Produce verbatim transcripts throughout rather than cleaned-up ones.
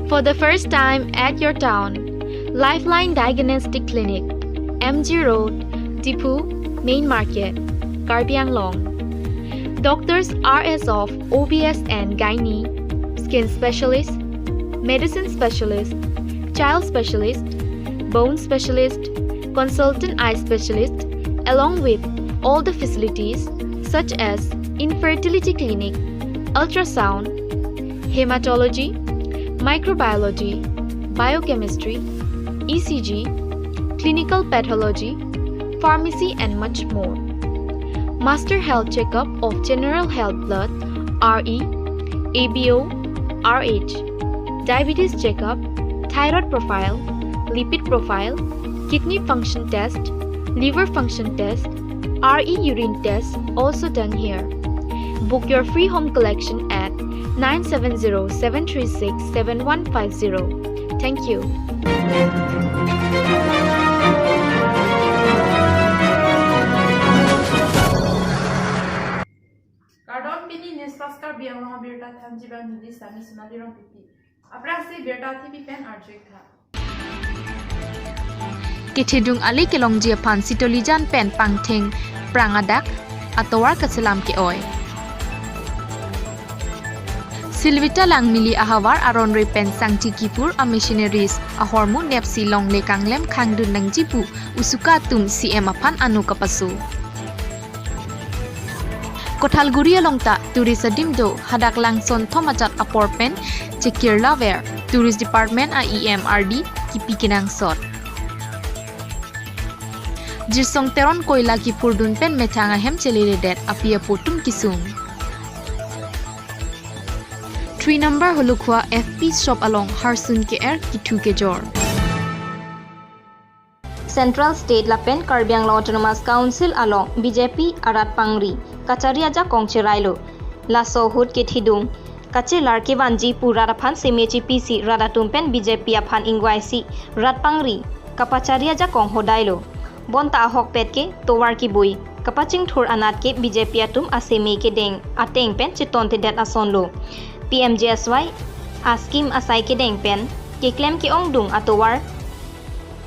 For the first time at your town, Lifeline Diagnostic Clinic, M G Road, Diphu, Main Market, Karbi Anglong. Doctors are as of O B S and gynae, skin specialist, medicine specialist, child specialist, bone specialist, consultant eye specialist, along with all the facilities such as infertility clinic, ultrasound, hematology, microbiology, biochemistry, E C G, clinical pathology, pharmacy, and much more. Master health checkup of general health blood, R E, A B O, R H, diabetes checkup, thyroid profile, lipid profile, kidney function test, liver function test, R E urine test also done here. Book your free home collection at nine seven zero seven three six seven one five zero. Thank you. Kardom, pini News Fast Karbi Anglong abirta thanji abang neli Sami Sonali Rongpipi. Aphrangsi birta thipi pen arju-ik tha. Kethedung ale kelongji aphan Sitolijan pen Pangthengphrang adak atovar kaselam ke-oi. Silvita Langmili ahavar aron-re pen sangti kepur a missionaries ahormu nepsi longle kanglem khangdun nangji pu usuka atum C M aphan ano kapaso. Kothalguri along ta tourist adim do, hadak langson thom ajat apor pen chekirla ver, Tourist Department a E M R D kipi kenangsot. Jirsong Teron koila kephurdun pen methang ahem cheleledet, api apo atum kesung. Three number Holukhua F P shop along harsun ke-er kethu kejor. Central, State lapen Karbi Anglong Autonomous Council along B J P arat pangri kachari ajakong cherailo. Laso ahut kethedung kachelar kevanji pu rat aphan seme chepisi rat atum pen B J P aphan ingvaisi rat pangri kapachari ajakong hodailo. Bonta ahokpet ke tovar keboi kapachingthur anat ke B J P atum aseme kedeng ateng pen chetontedet asonlo. P M G S Y a scheme asai kedeng pen keklem ke-ongdung atovar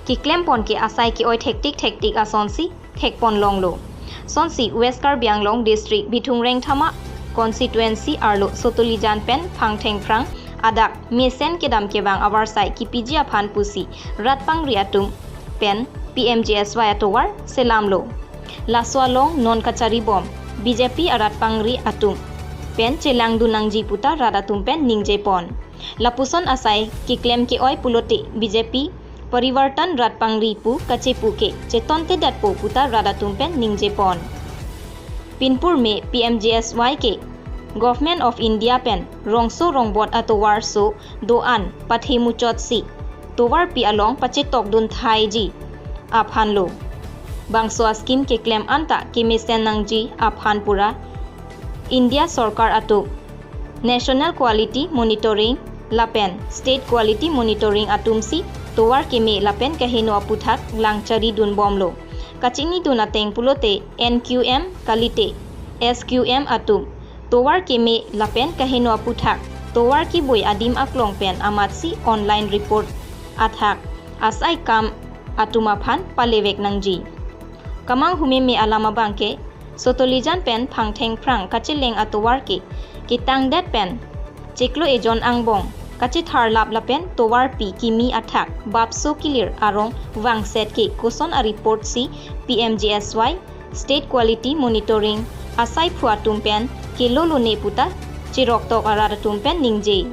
keklempon ke asai ke-oi thektik thektik asonsi thekpon longlo. Sonsi West Karbi Anglong District Bithung Rengthama Constituency arlo Sotolijan pen Pangthengphrang adak mesen kedam kevang avarsai kipiji aphan pusi rat pangri atum pen P M G S Y atovar selamlo. Laso along non kacharibom B J P arat pangri atum pen chelangdun nangji puta rat atum pen ningjepon. Lapuson asai keklem ke-oi pulote B J P Parivartan rat pangri pu kachepu ke chetontedetpo puta rat atum pen ningjepon. Pinpur me P M G S Y ke Government of India pen rongso rongbot atovar so do-an pathe muchotsi tovarpi along pachetokdun thaiji aphanlo. Bangso a scheme keklem anta kemesen nangji aphan pura India Sorkar atum National Quality Monitoring lapen State Quality Monitoring atumsi tovar keme lapen kaheno aputhak langcharidunbomlo. Kachinidun ateng pulote N Q M kalite S Q M atum tovar keme lapen kaheno aputhak tovar keboi adim aklong pen amatsi online report athak asai kam atum aphan palevek nangji. Kamang humeme alam abangke Sotolijan pen Phangthengphrang kacheleng atovar ke ketangdet pen chiklo ejon angbong kachetharlap lapen tovarpi kimi athak bapso kilir arong vangset ke koson a report si P M G S Y State Quality Monitoring asaiphu atum pen kelolone puta chiroktok arat atum pen ningje.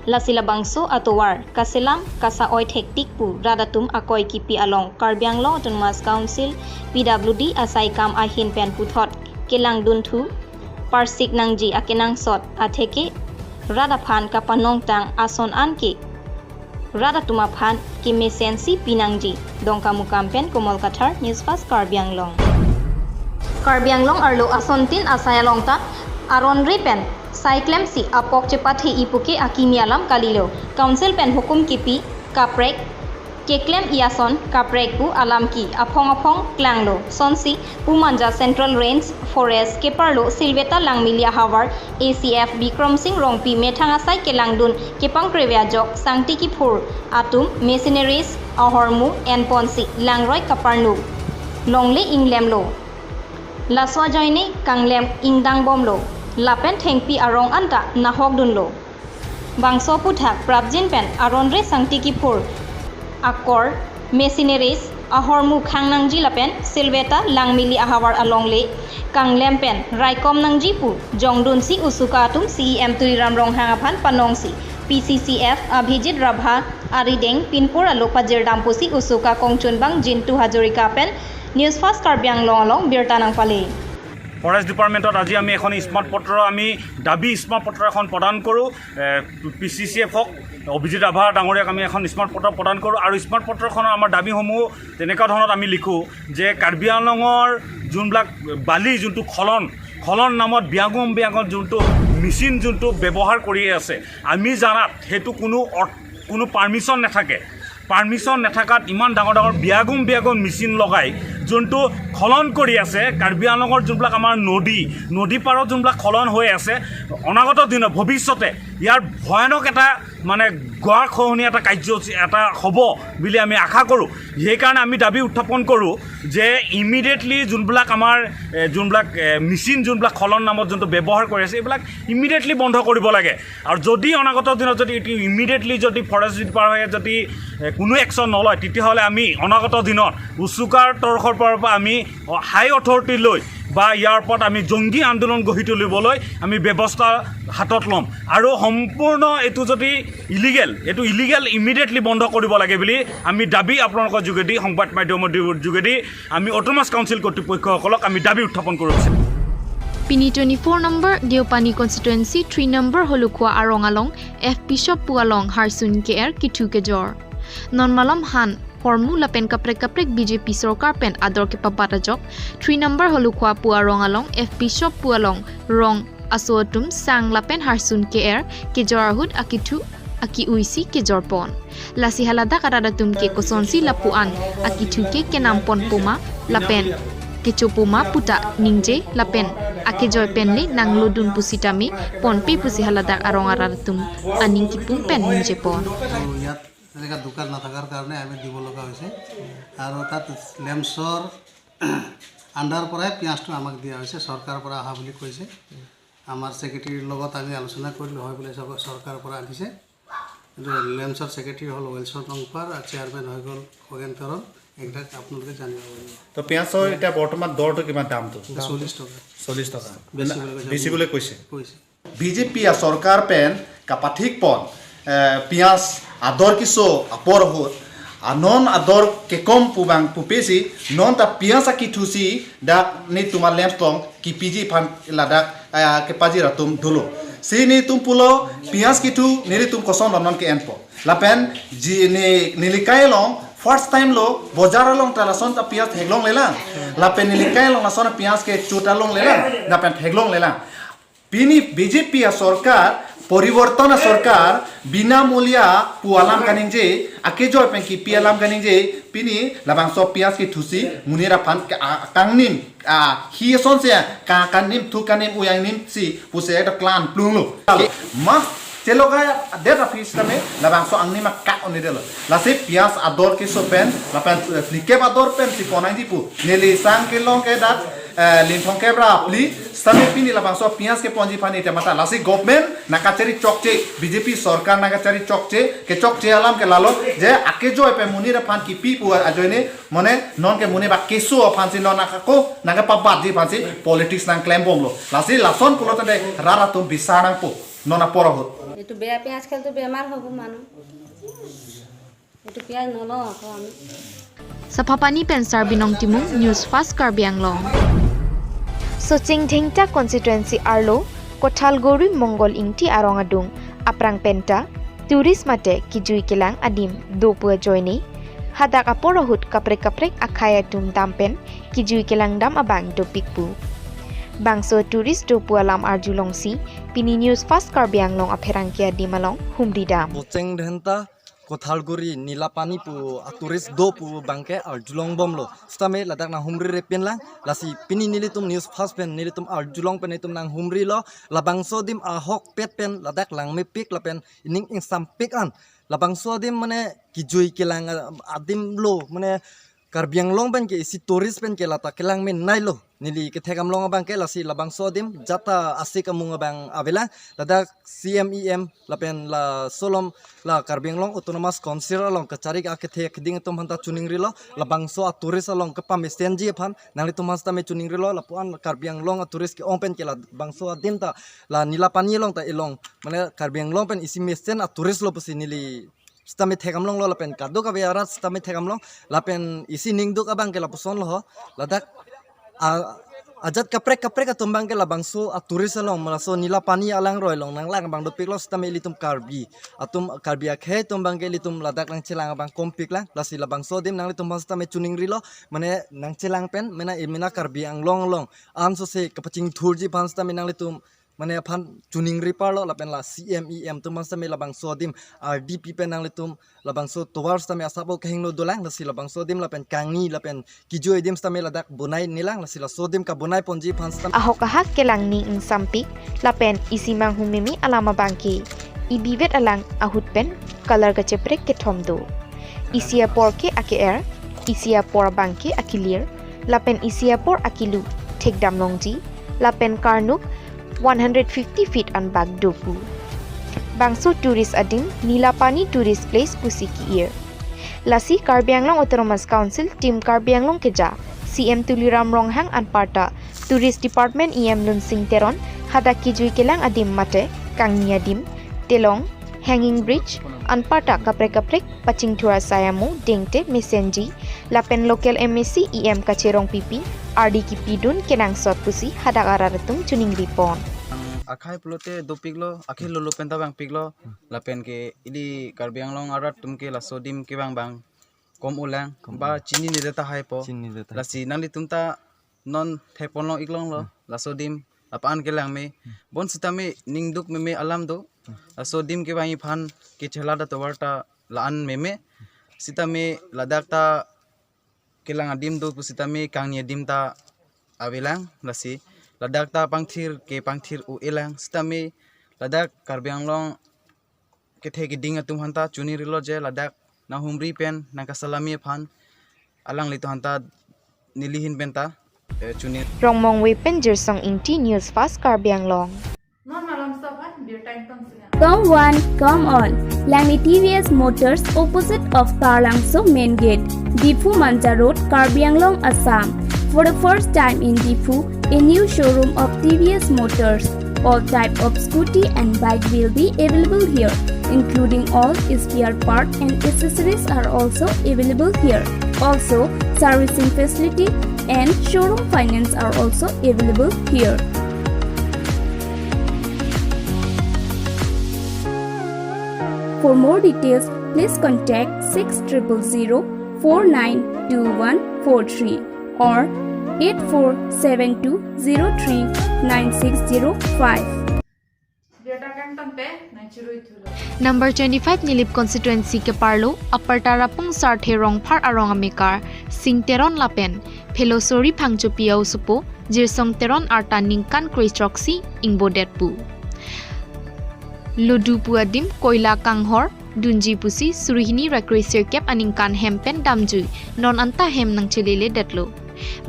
Lasi labangso atovar kaselam kasa-oi thektik pu rat atum akoi kipi along Karbi Anglong Autonomous Council P W D asai kam ahin pen puthot kelangdunthu parsik nangji akenangsot atheke rat aphan kapanongtang ason an ke rat atum aphan kemesensi pinangji. Dongkamukam pen Komol Kathar, News Fast Karbi Anglong. Karbi Anglong arlo asontin asai along ta aron-re pen sai klemsi apok chepathe-i puke akimi alam kalilo. Council pen hukum kipi kaprek Keklem ason kaprek pu alam ke aphong aphong klanglo. Sonsi Pumanja Central Range Forest keparlo Silveta Langmili ahavar A C F Bikram Singh Rongpi methang asai kelangdun kepangkreve ajok sangti kiphur atum machineries ahormu enponsi langroi kaparnu longle inglemlo. Laso ajoine kanglem ingdangbomlo. Lapen thengpi arong anta nahokdunlo. Bangso aphuthak prapjin pen aron re sangti kiphur akor machineries ahormu khang nangji lapen Silveta Langmili ahavar alongle kanglem pen raikom nangji pu jongdunsi usuka atum C E M Tuliram Ronghang aphan panongsi P C C F Abhijit Rabha arideng pinpur alo pajirdam pusi usuka kongchunbang Jintu Hazarika pen News Fast Karbi Anglong along birta nangpale. Forest ডিপাৰ্টমেণ্টত আজি আমি এখন স্মাৰক পত্ৰ, আমি দাবী স্মাৰক পত্ৰ এখন প্ৰদান কৰোঁ। পি চি চি এফক, অভিজিত ৰাভা ডাঙৰীয়াক আমি এখন স্মাৰক পত্ৰ প্ৰদান কৰোঁ আৰু স্মাৰক পত্ৰখনৰ আমাৰ দাবীসমূহ তেনেকুৱা ধৰণত আমি লিখোঁ যে কাৰ্বি আংলঙৰ যোনবিলাক বালি, যোনটো খলন, খলন নামত বিয়াগোম বিয়াগোম যোনটো মেচিন যোনটো ব্যৱহাৰ কৰি আছে, আমি জানাত সেইটো কোনো অৰ-, কোনো পাৰ্মিশ্যন নাথাকে। পাৰ্মিশ্যন নাথাকাত ইমান ডাঙৰ ডাঙৰ বিয়াগোম বিয়াগোম মেচিন লগাই যোনটো খলন কৰি আছে, কাৰ্বি আংলঙৰ যোনবিলাক আমাৰ নদী, নদী পাৰত যোনবিলাক খলন হৈ আছে, অনাগত দিনত ভৱিষ্যতে ইয়াৰ ভয়ানক এটা মানে গৰাখহনীয়া এটা কাৰ্যসূচী এটা হ'ব বুলি আমি আশা কৰোঁ। সেইকাৰণে আমি দাবী উত্থাপন কৰোঁ যে ইমিডিয়েটলি যোনবিলাক আমাৰ, এ, যোনবিলাক, এ, মেচিন যোনবিলাক খলন নামত যোনটো ব্যৱহাৰ কৰি আছে, এইবিলাক ইমিডিয়েটলি বন্ধ কৰিব লাগে। আৰু যদি অনাগত দিনত যদি এইটো ইমিডিয়েটলি যদি ফৰেষ্ট ডিপাৰ্টমেণ্টে যদি, এ, কোনো একশ্যন নলয়, তেতিয়াহ'লে আমি অনাগত দিনত উচুকাৰ তৰফৰ পৰা আমি হাই অথৰিটি লৈ বা ইয়াৰ ওপৰত আমি জংগী আন্দোলন গঢ়ি তুলিবলৈ আমি ব্যৱস্থা হাতত ল'ম। আৰু সম্পূৰ্ণ এইটো যদি ইলিগেল, এইটো ইলিগেল ইমিডিয়েটলি বন্ধ কৰিব লাগে বুলি আমি দাবী আপোনালোকৰ যোগেদি, সংবাদ মাধ্যমৰ দি-, যোগেদি আমি অট'নমাছ কাউন্সিল কৰ্তৃপক্ষসকলক আমি দাবী উত্থাপন কৰিছোঁ। Pini twenty-four number Deopani constituency three number Holukhua arong along F P shop pu along harsun ke-er kithu kejor. Non malom han hormu lapen kaprek kaprek B J P sorkar pen ador kepabat ajok three number Holukhua pu arong along F P shop pu along rong aso atum sang lapen harsun ke-er kejor ahut akithu aki-uisi kejorpon. Lasi haladak arat atum ke kosonsi lapu-an akithu ke kenampon poma lapen kecho poma puta ningje lapen akejoi pen le nanglodun pusitame ponpe pusi haladak arong arat atum aning kipum pen ningjepon. আৰু ইয়াত এনেকুৱা দোকান নাথাকাৰ কাৰণে আমি দিব লগা হৈছে। আৰু তাত লেম্পছৰ আণ্ডাৰ পৰাই পিঁয়াজটো আমাক দিয়া হৈছে, চৰকাৰৰ পৰা অহা বুলি কৈছে। আমাৰ ছেক্ৰেটেৰীৰ লগত আমি আলোচনা কৰিলোঁ, হয় বোলে চৰ-, চৰকাৰৰ পৰা আনিছে। কিন্তু লেম্পছৰ ছেক্ৰেটেৰী হ'ল ৱেলছন ৰংপাৰ আৰু চেয়াৰমেন হৈ গ'ল খগেন তেৰণ। এইবিলাক আপোনালোকে জানিব পাৰিব। তো পিঁয়াজৰ এতিয়া বৰ্তমান দৰটো কিমান দামটো? চল্লিছ টকা। চল্লিছ টকা। বেচিবলৈ কৈছে। বেচিবলৈ কৈছে। কৈছে। B J P sorkar pen kapathikpon, eh, pias ador keso apor ahut, anon ador kekom pu abang pupesi, non ta pias akithusi dak netum a-lamps along kipiji aphan ladak, eh, kepajir atum dolo. Si netum pulo pias kithu nelitum kosonlo non ke-enpo. Lapen ji ne nelikai along first time lo bojar along ta lason ta pias theklonglelang. Lapen nelikai along lason pias kecho ta longlelang. Lapen theklonglelang. Pini B J P a-sorkar, poriborton a-sorkar, binamulya pu alam kaningje, akejoi pen kipi alam kaningje, pini labangso pias kithusi, monit aphan ke-, a-, kangnim, a, hi asonsi, ka-, kangnim thu kangnim uyang nimsi, pusi ekta klan plunglo. Ke, mas, cheloka det aphi sitame, labangso angnim akak onedetlo. Lasi pias ador keso pen, lapen, eh, phlikep ador pensi ponnangji pu. Neli sang kelong ke dak, eh, Linthong kep ra phli, sitame pini labangso pias keponji aphan ite mata. Lasi government nangkachari chokche, B J P sorkar nangkachari chokche, kechokche alam ke lalo, je akejoi pen monit aphan kipi pu ajoine, mane non ke monit ba keso aphansi non nangkako, nangkepabatji aphansi politics nangklembomlo. Lasi lason pulo tangte rat atum bisar nangpo, non apor ahut. এইটো বেয়া পিঁয়াজ খালেতো বেমাৰ হ'ব মানুহ। এইটো পিঁয়াজ নলওঁ আকৌ আমি। Saphapani pen Sarbinong Timung, News Fast Karbi Anglong. Socheng Dhenta constituency arlo Kothalguri Mongol Ingti arong adung aphrang penta tourist mate kejui kelang adim do pu ajoine, hadak apor ahut kaprek kaprek akhei atum dam pen kejui kelang dam abang dopik pu. Bangso tourist do pu alam arjulongsi, pini News Fast Karbi Anglong apherangke adim along humri dam. Socheng Dhenta Kothalguri Nilapani pu a tourist do pu abangke arjulong bomlo. Sitame ladak nanghumri repin lang, lasi pini nelitum News Fast pen nelitum arjulong pen nelitum nanghumrilo, labangso adim ahokpet pen ladak langmepik lapen ining ingsampik an. Labangso adim mane kejui kelang, ah, adim lo, mane Karbi Anglong pen ke isi tourist pen ke lata kelang menailo. Neli kethek damlong abangke lasi labangso adim jata asik amung abang avelang, ladak C M, E M lapen laso along la Karbi Anglong Autonomous Council along kachari akethe akeding atum aphanta choningrilo, labangso a tourist along kepamesenji aphan nanglitum aphan sitame choningrilo, lapu-an Karbi Anglong a tourist ke-ong pen ke labangso adim ta la Nilapani along ta elong, mane Karbi Anglong pen isi mesen a tourist lo pusi neli sitame thek damlonglo lapen kadokave arat sitame thek damlong, lapen isi ningduk abangke lapuson lo ho, ladak a, ajat kaprek kaprek atum abangke labangso a tourist along, laso Nilapani alangroi along nanglang abang dopiklo, sitame ilitum Karbi atum, Karbi akhei atum abangke ilitum ladak nangchelang abang kompik lang, lasi labangso adim nanglitum aphan sitame choningrilo, mane nangchelang pen mena emena Karbi Anglong along ansose kapachingthurji aphan sitame nanglitum mane aphan choningri parlo, lapen la C M, E M atum aphan sitame labangso adim R D P pen nanglitum labangso tovar sitame asap o kehingno dolang, lasi labangso adim lapen kangni lapen kejui adim sitame ladak bonai nelang, lasi laso adim kabonai ponji aphan sitame. Ahok ahak kelang ning ingsampik lapen isi manghumeme alam abangke ibivet alang ahut pen color kacheprek kethom do. Isi apor ke ake-er, isi apor abangke akilir, lapen isi apor akilu thek damlongji, lapen karnuk one hundred fifty feet anbak do pu. Bangso tourist adim Nilapani Tourist Place pusi ki-ir. Lasi Karbi Anglong Autonomous Council, Team Karbi Anglong keja, C M Tuliram Ronghang anparta Tourist Department E M Lunsing Teron hadak kejui kelang adim mate kangni adim, telong, hanging bridge, anparta kaprek kaprek pachingthur asai amo dengte mesenji, lapen local M A C E M Kache Rongpipi R D kipidun kenangsot pusi hadak arat atum choningri pon. Akhei pulote dopiklo, akhei lolo penta vangpiklo, lapen ke ili Karbi Anglong arat atum ke laso adim kevang abang kom olang, kom ba olang. Chinine tahai po. Chinine tahai. Lasi nanglitum ta non theponlong iklonglo, hmm, laso adim lapu-an kelang me. Hmm. Bonsitame ningduk meme alam do. Hmm. Laso adim kevangji aphan kechela da tovar ta la-an meme. Sitame ladak ta kelang adim do pusitame kangni adim ta avelang, lasi ladak ta pangthir ke pangthir o-elang, sitame ladak Karbi Anglong kethe keding atum aphanta choningrilo je ladak nanghumri pen nangkasalami aphan alanglitum aphanta neli ahin penta, eh, choningri. Rongmongve pen Jirsong Ingti, News Fast Karbi Anglong. Non malom stop han, birta ington singa. Come one, come all. Langli T V S Motors, opposite of Taralangso Main Gate, Diphu Manja Road, Karbi Anglong, Assam. For the first time in Diphu, a new showroom of T V S Motors. All type of scooty and bike will be available here, including all spare part and accessories are also available here. Also, servicing facility and showroom finance are also available here. For more details, please contact six triple zero four nine two one four three or eight four seven two zero three nine six zero five. Number twenty-five Nilip constituency keparlo, Upper Tarapung Sarthe Rongphar arong amekar Sing Teron lapen Phelosori Phangchopi a-osopo Jirsong Teron arta ningkan kre-throksi ingbodet pu. Ludu pu adim koila kanghor dunji pusi suri hini ra kre-sirkep aningkan hem pen damjui non anta hem nangchelele detlo.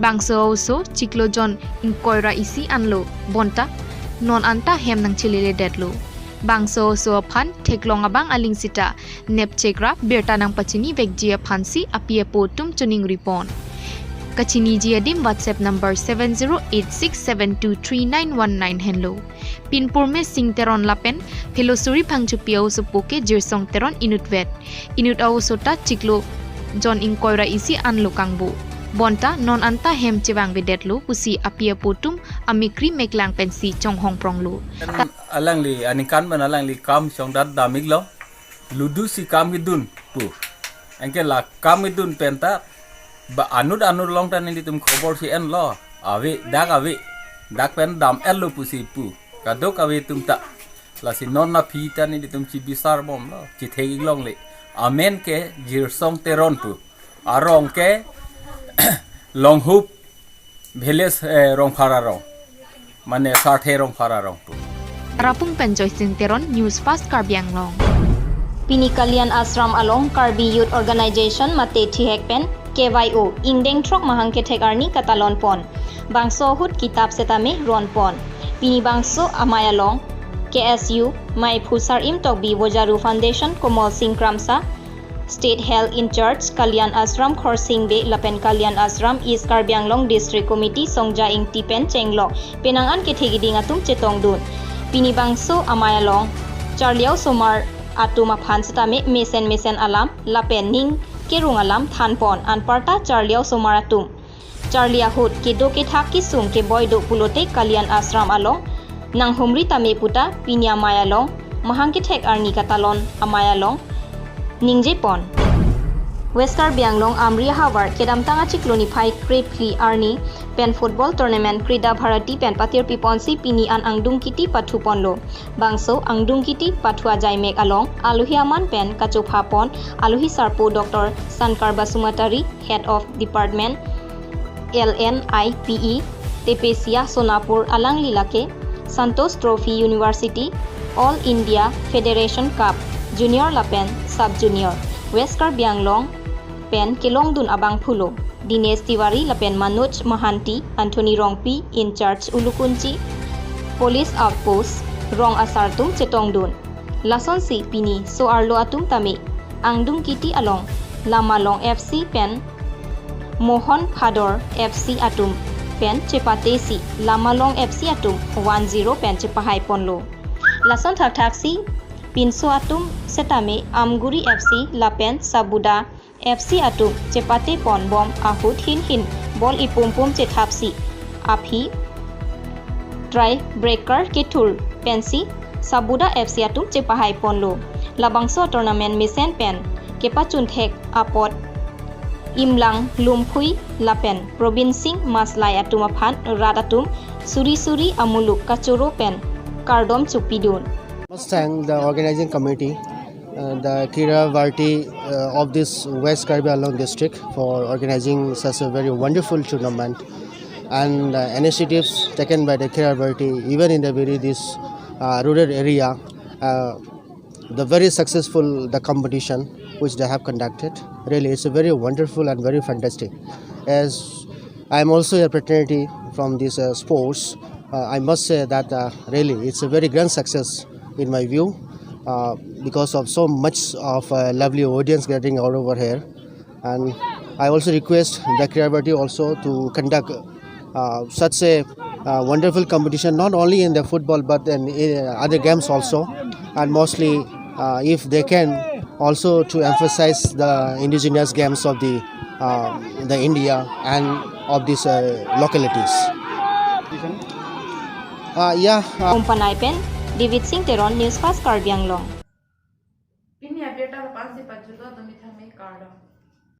Bangso a-oso chiklo jon ingkoi ra isi anlo, bonta non anta hem nangchelele detlo. Bangso a-oso aphan theklong abang aling sita nepchek ra birta nangpachini vekji aphansi api apo atum choningri pon. Kachiniji adim WhatsApp number seven zero eight six seven two three nine one nine henlo. Pinpur me Sing Teron lapen Phelosori Phangchopi a-osopo ke Jirsong Teron inutvet. Inut a-oso ta chiklo jon ingkoi ra isi anlo kangbo. Bonta non anta hem chevangvedetlo pusi api apo atum amekri meklang pensi chonghong pronglo. Alangli aningkan pen alangli kam chongdat dam-iklo. Ludu si kam kedun pu. Anke la kam kedun penta ba anut anut along ta nelitum khobor si enlo. Ave, dak ave. Dak pen dam-etlo pusi pu. Kadokave atum ta. Lasi non aphi ta nelitum chibisar bomlo. Chethek-ik longle. Amen ke Jirsong Teron pu. Arong ke Longhup village, eh, Rongphar arong. Mane Sarthe Rongphar arong pu. Rapung pen Joysing Teron, News Fast Karbi Anglong. Pini Kalyan Ashram along Karbi Youth Organization mate thihek pen K Y O ingdeng throk mahang kethek arni katalon pon. Bangso ahut kitap setame ron pon. Pini bangso amei along K S U, Maiphu Sar-im Tokbi Vojaru Foundation, Komol Sing Kramsa, State Health In Charge, Kalyan Ashram Khorsing Bey lapen Kalyan Ashram East Karbi Anglong District Committee Songja Ingti pen chenglok penang an kethe keding atum chetongdun. Pini bangso amei along charli osomar atum aphan setame mesen mesen alam lapen ning kerung alam than pon, anparta charli osomar atum charli ahut kedo kethak kesung keboi do pulote Kalyan Ashram along nanghumri tame puta pini amei along mahang kethek arni katalon amei along ningje pon. West Karbi Anglong Amri ahavar kedamtang achiklo niphai krephli arni pen football tournament Krida Bharati pen patirpi ponsi pini an angdung kiti pathu ponlo. Bangso angdung kiti pathu ajaimek along alohi aman pen kachopha pon alohi sarpo Doctor Sankar Basumatary, Head of Department, L N I P E, Tepesia Sonapur, alangli lake Santosh Trophy University, All India Federation Cup, Junior lapen Sub Junior, West Karbi Anglong pen kelongdun abangphulo. Dinesh Tiwari lapen Manoj Mahanti, Anthony Rongpi, In Charge Ulukunchi Police Outpost, rong asar atum chetongdun. Lasonsi pini so-arlo atum tame angdung kiti along Lamalong F C pen Mohon Phador F C atum pen chepatesi Lamalong F C atum one zero pen chepahai ponlo. Lason thakthaksi pinso atum setame Amguri F C lapen Sabuda F C atum chepate pon bom ahut hin hin ball ipumpum chethapsi aphi tie breaker kethur pensi Sabuda F C atum chepahai ponlo. Labangso tournament mesen pen kepachunthek apot Imlang Lumphui lapen Probin Sing Maslai atum aphan rat atum suri suri amuluk kachoro pen kardom chupidun. Must thank the organizing committee, uh, the Krida Bharati, uh, of this West Karbi Anglong district for organizing such a very wonderful tournament and uh, initiatives taken by the Krida Bharati, even in the very this uh, rural area. Uh, the very successful the competition which they have conducted. Really, it's a very wonderful and very fantastic. As I am also a fraternity from these uh, sports, uh, I must say that uh, really it's a very grand success in my view uh, because of so much of a lovely audience getting out over here. And I also request the Krida Bharati also to conduct uh, such a uh, wonderful competition, not only in the football but in uh, other games also, and mostly uh, if they can also to emphasize the indigenous games of the uh, the India and of these uh, localities. Uh, yeah, uh, Umpanai pen David Singh Teron, News Fast Karbi Anglong. Pini abirta lapu-ansi pajutlo, tumi thanme, kardom.